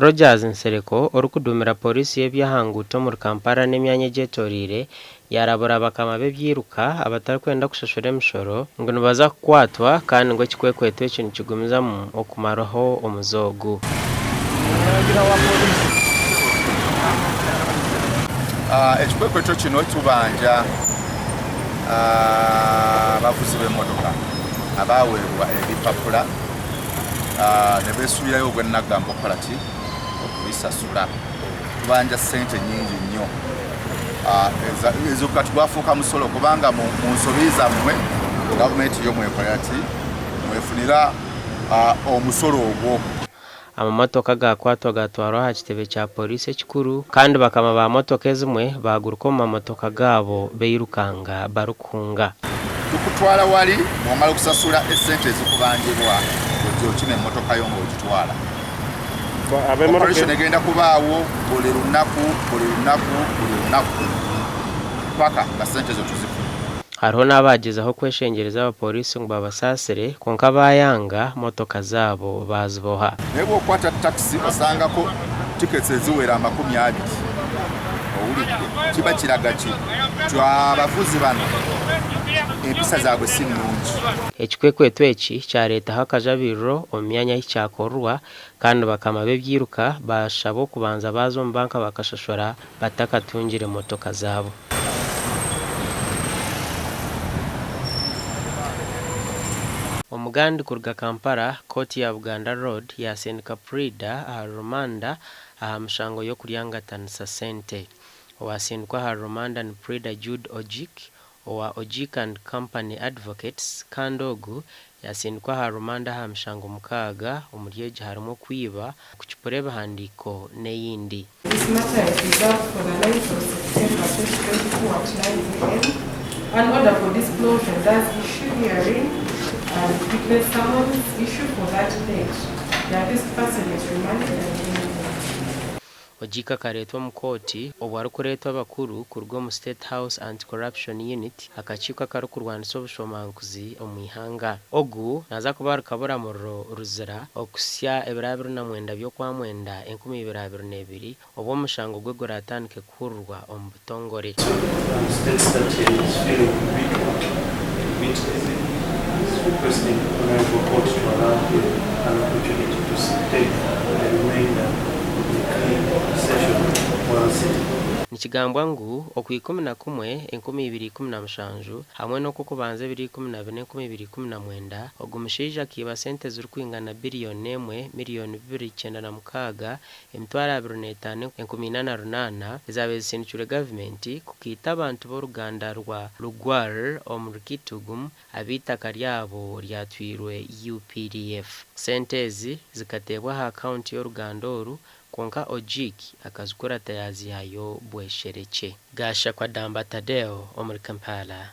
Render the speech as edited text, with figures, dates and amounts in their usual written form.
Rogers Nsereko, orikuduumira Pooriisi y'eby'ahanguuto omuri Kampala n'emyanya egyetoreire yaarabura bakama b'ebyiruka abatarikwenda kushashura emishoro ngu nibaza kukwatwa kandi ngu ekikwekweto eki nikigumizamu okumaraho omuze ogu. Ekikwekweto kino tubanja abavuzi b'emotoka abaweebwa ebipapura ne beesuubirayo obwo nagamba okukola ki okubisasula. Tubanja sente nyingi nnyo ezo kati gwafuuka musolo kubanga mu nsobi zammwe gavumenti yo mwekolera ki mwefunira omusolo ogwo. Amamotoka gaakwatwa gaatwarwa aha kitebe kya Pooriisi ekikuru kandi bakama ba motoka ezimwe baaguruka omu mamotoka gaabo bairukanga barikuhunga. Tukutwala wali bw'omala okusasula esente ezikubanjibwa ojja okima emmotoka yo ng'ogitwala. Operation egenda kubaawo buli lunaku buli lunaku buli lunaku paka nga sente ezo tuzifuna. Hariho n'abaagyezaho kweshengyereza abapooriisi ngu babasaasire kwonka baayanga, motoka zaabo baaziboha. Naye bw'okwata takisi osangako tickets eziwera 20 owulidde kiba kiraga ki nti abavuzi bano empisa zaabwe si nnungi. Ekikwekweto eki kyareetaho akajabiriro omu myanya ahi kyakorerwa kandi bakama b'ebyiruka baashaba okubanza baaza omu banka bakashashura batakatungire motoka zaabo. Omugandi kuruga Kampala, kooti ya Buganda Road yasindika Puriida ahari rumanda aha mishango y'okuryangatanisa sente. Owasindikwa ahari rumanda ni Puriida Jude Ojik owa Ojik and Company Advocates kandi ogu yasindikwa aha rumanda aha mishango 6, omuri egi harimu okwiba, okucupura ebihandiiko n'eyindi. This matter is reserved for the 9th of September 2024 at 9 a.m. An order for disclosure does issue herein and witness summons issue for that date. The accused person is remanded and in Ojik akareetwa omu kooti obwo arikureetwa abakuru kuruga omu State House Anti-Corruption Unit, akakiiko akarikurwanisa obushomankuzi omu ihanga. Ogu naaza kuba ari kaburamuriro Ruzira okuhitsya ebiro 29 by'Okwamwenda 2022 obu omushango gwe guratandike kuhurirwa omu butongore. States that he is feeling a bit dizzy. He's requesting honorable court to allow him an opportunity to take the remainder of the clean session while sitting. Nikigambwa ngu okwa 11 2017 hamwe n'okw'okubanza ebiro 14 2019 ogu mushaija akiiba sente zirikwingana biriyoni 1 miriyoni 296 25 408 ezaabaire zisindikirwe gavumenti kukiita abantu b'oruganda rwa Lugwar omuri Kitgum ab'eitaka ryabo ryatwirwe UPDF. Sente ezi zikateebwa aha akaunti y'oruganda oru kwonka Ojik akazikurata yaazihayo bwesherekye. Gashakwa Damba Tadeo omuri Kampala.